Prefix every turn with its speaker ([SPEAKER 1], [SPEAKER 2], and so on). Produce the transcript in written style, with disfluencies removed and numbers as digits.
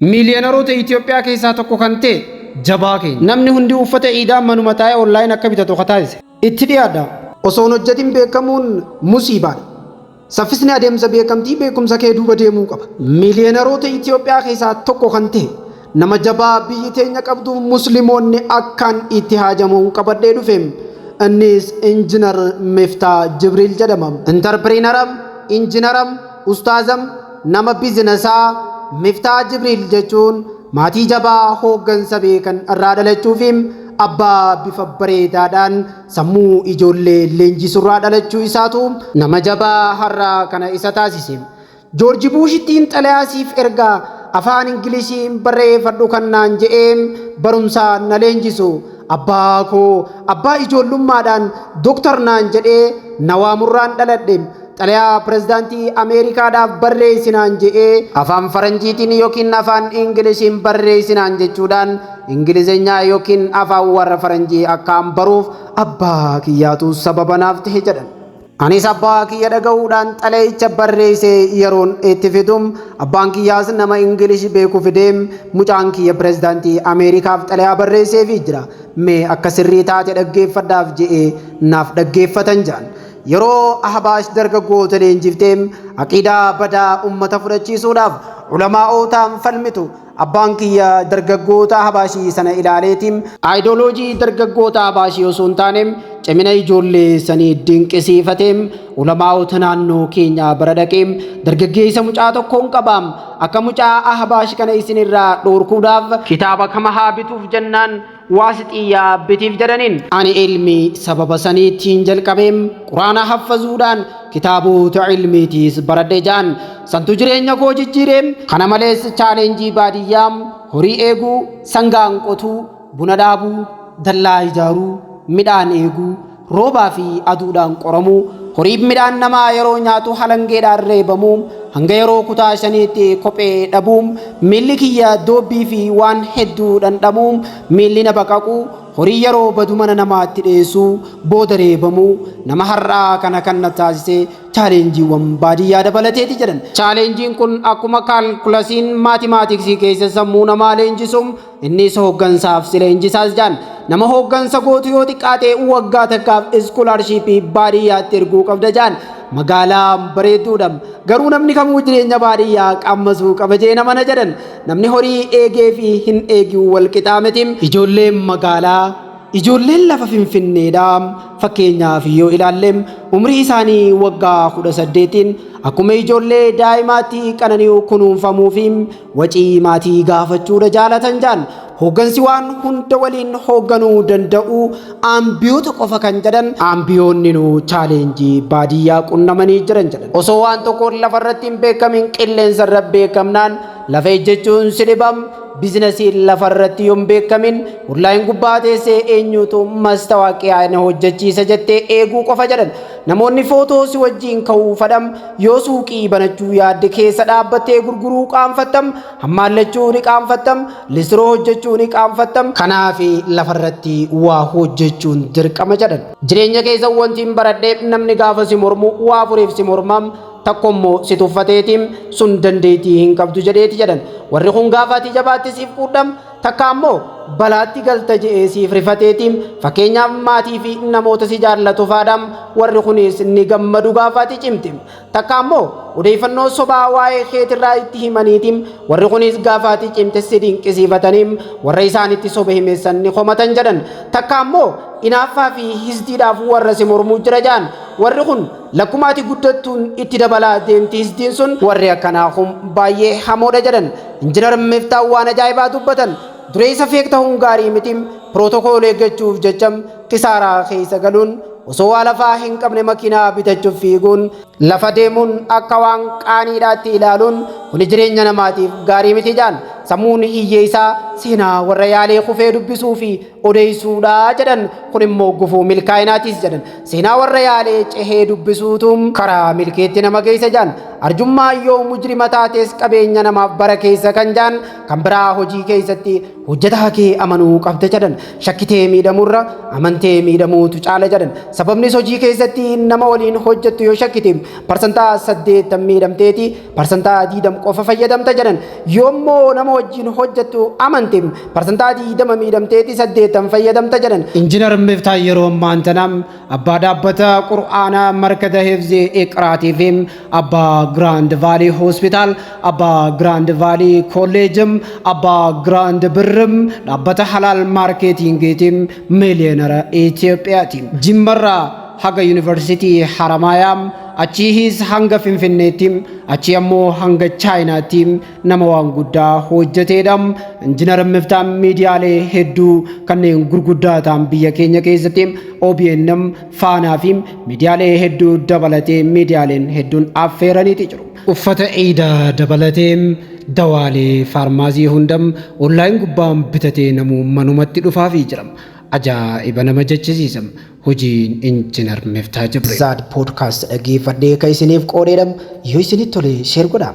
[SPEAKER 1] Miiliyonaroota Itoophiyaa keessaa tokko kan ta'e jabaa keenya. Namni hundi uffata iidaa manuma taa'ee online akka bitatu ka taasise. Itti dhiyaadha. Osoo hin hojjetin beekamuun musiibaadha. Saffisni adeemsa beekamtii beekumsa kee duuba deemuu qaba. Miiliyonaroota Itoophiyaa keessaa tokko kan ta'e nama jabaa biyyi teenya qabdu Muslimoonni akkaan itti haajamuun qabadhee dhufe. Innis Injinar Miftaa Jibriil jedhama. Intarpiriinaram, injinaram, ustaazam, nama biizinasaa Miftaa Jibriil jechuun maatii jabaa hooggansa beekan irraa dhalachuu fi abbaa bifa bareedaadhaan sammuu ijoollee leenjisurraa dhalachuu isaatu nama jabaa har'aa kana isa taasise. Joorji Buushittiin xalayaa siif ergaa afaan Ingiliishiin barreeffadhu kan naan je'ee barumsaa na leenjisu. Abbaa koo abbaa ijoollummaadhaan doktar naan jedhee na waamurraan dhaladhe. Xalayaa pirezidaantii Ameerikaadhaaf barreessinaan je'ee afaan Faranjiitiin yookiin afaan Ingiliishiin barreessinaan jechuudhaan Ingilizeenyaa yookiin afaan warra Faranjii akkaan baruuf abbaa kiyyaatu sababa naaf ta'e jedhan. Anis abbaa kiyya dhaga'uudhaan xalayicha barreessee yeroon itti fidum abbaan kiyyaas nama Ingilish beeku fideem mucaan kiyya pirezidaantii Ameerikaaf xalayaa barreesseefii jira. Mee akka sirrii taate dhaggeeffadhaaf je'ee naaf dhaggeeffatan jedhan. Yeroo Ahbaash dargaggoota leenjifteem aqiidaa badaa ummata fudhachiisuudhaaf ulamaa'ootaan falmitu abbaan kiyya dargaggoota Ahbaashii sana ilaaleetiin aayidooloojii dargaggoota Ahbaashii osoo hin taane cimina ijoollee sanii dinqisiifateem ulamaa'ota naannoo keenyaa bara dhaqeem dargaggeessa mucaa tokkoon qabaam akka mucaa Ahbaash kana isinirraa dhoorkuudhaaf kitaaba kama haa bituuf jennaan waasixiyyaa bitiif jedhaniin. Ani ilmi sababa saniittiin jalqabeem quraana haffazuudhaan kitaabota ilmiitiis baradhe ja'an. Santu jireenya koo jijjiireem. Kana malees chaalenjii baadiyyaa horii eeguu, sangaan qotuu, buna dhaabuu, dallaa ijaaruu, midhaan eeguu, roobaa fi aduudhaan qoramuu, horiin midhaan namaa yeroo nyaatu halangeedhaan reebamuu, hanga yeroo kutaa shaniitti kophee dhabuu, miilli kiyya doobbii fi waan hedduu dhandhamuu, miilli na baqaquu, horii yeroo badu mana namaatti dheessuu, booda reebamuu, nama har'aa kana kan na taasise chaalenjiiwwan baadiyyaa dabalateeti jedhan. Chaalenjiin kun akkuma kaalkulasiin maatimaatiksii keessa sammuu namaa leenjisu innis hooggansaaf si leenjisaas jedhan. Nama hooggansa gootu yoo xiqqaate waggaa takkaaf iskoolaarshiippii baadiyyaatti erguu qabda jedhan. Magaalaa bareedduudha. Garuu namni kamuu jireenya baadiyyaa qammasuu qaba jee nama na jedhan. Namni horii eegee fi hin eegiu wal qixaa miti. Ijoolleen magaalaa ijoolleen lafa Finfinneedha. Fakkeenyaaf yoo ilaalle umrii isaanii waggaa 18 akkuma ijoollee daa'imaatti qanani'u kunuunfamuu fi wacii maatii gaafachuudha jaalatan jaan. Hooggansi waan hunda waliin hoogganuu danda'u ambiyoota qofa kan jedhan ambiyoonni nu chaalenjii baadiyyaa qunnamanii jiran jedhan. Osoo waan tokkoon lafarratti hin beekamin qilleensarra beekamnaan lafa ejjechuun si dhibam. Biizinasii lafarratti yoo hin beekamin online gubbaa teessee eenyutu mastawaaqiyaa na hojjechiisa jettee eeguu qofa jedhan. Namoonni footoo si wajjin ka'uu fadham yoo suuqii banachuu yaadde keessa dhaabbattee gurguruu qaanfattam, hammaallachuu ni qaanfattam, listiroo hojjechuu ni qaanfattam. Kanaaf lafarratti waa hojjechuun dirqama jedhan. Jireenya keessa wanti hin baradhe namni gaafa si mormu waa afuriif si mormam tokko immoo si tuffateetiin sun dandeettii hin qabdu jedheeti jedhan. Warri kun gaafa ati jabaatti siif quudham takka ammoo balaatti galta je'ee siif rifateetiin fakkeenyaaf maatii fi namoota si jaallatu faadham warri kunis ni gammadu gaafa ati cimti. Takka ammoo odeeffannoo sobaa waa'ee keetirraa itti himaniitiin warri kunis gaafa ati cimte si dinqisiifatanii warra isaanitti soba himeessan ni komatan jedhan. Takka ammoo inaaffaa fi hisdiidhaaf warra si mormuu jira jedhan. Warri kun lakkuma ati guddattuun itti dabalaa deemti hisdiin sun warri akkanaa kun baay'ee hamoodha jedhan. Injinar Miftaan waan ajaa'ibaa dubbatan. Dureessa fake ta'uun gaarii miti. Pirootokool eeggachuuf jecha kisaaraa keessa galuun osoo waa lafaa hin qabne makiinaa bitachuuf fiiguun lafa deemuun akka waan qaaniidhaatti ilaaluun kuni jireenya namaatiif gaarii miti jedhan. Sammuun hiyyeessaa Seenaa warra yaalee kufee dubbisuu fi odeessuudha jedhan. Kun immoo gufuu milkaa'inaatis jedhan. Seenaa warra yaalee cehee dubbisuutu karaa milkeetti nama geessa jedhan. Arjummaa yoo mujrima taates qabeenya namaaf bara keessa kan jedhan. Kan biraa, hojii keessatti hojjetaa kee amanuu qabda jedhan. Shakkitee miidhamurra amantee miidhamuutu caala jedhan. Sababnis hojii keessatti nama waliin hojjettu yoo shakkite 80% miidhamteeti 20% qofa fayyadamta jedhan. Yoommoo nama wajjin hojjettu amante 20% miidhamteeti 80 fayyadamta jedhan. Injinar Miftaa yeroo ammaan tana abbaa dhaabbata Qur'aanaa Markaza Hifzii Iqraatii fi abbaa Grand Valley Hospital, abbaa Grand Valley College, abbaa Grand Birrim, dhaabbata Halaal Marketingiitiin miiliyoonara Itoophiyaati. Jimmarraa haga Yuunivarsiitii Haramaayaa, achiihis hanga Finfinneetti, achii ammoo hanga Chaayinaatti nama waan guddaa hojjeteedha. Injinar Miftaan miidiyaalee hedduu kanneen gurguddaa ta'an biyya keenya keessatti OBN, Faanaa fi miidiyaalee hedduu dabalatee miidiyaaleen hedduun affeeraniiti jiru. Uffata iidaa dabalatee dawaalee faarmaasii hunda online gubbaan bitatee namuu manumatti dhufaafii jira. Ajaa'iba nama jechisiisa. Hojiin Injinar Miftaa Jibril. Zaad Podcast dhaggeeffadhee kan isiniif qoodeedha. Yoo isinitti tole share godhaa.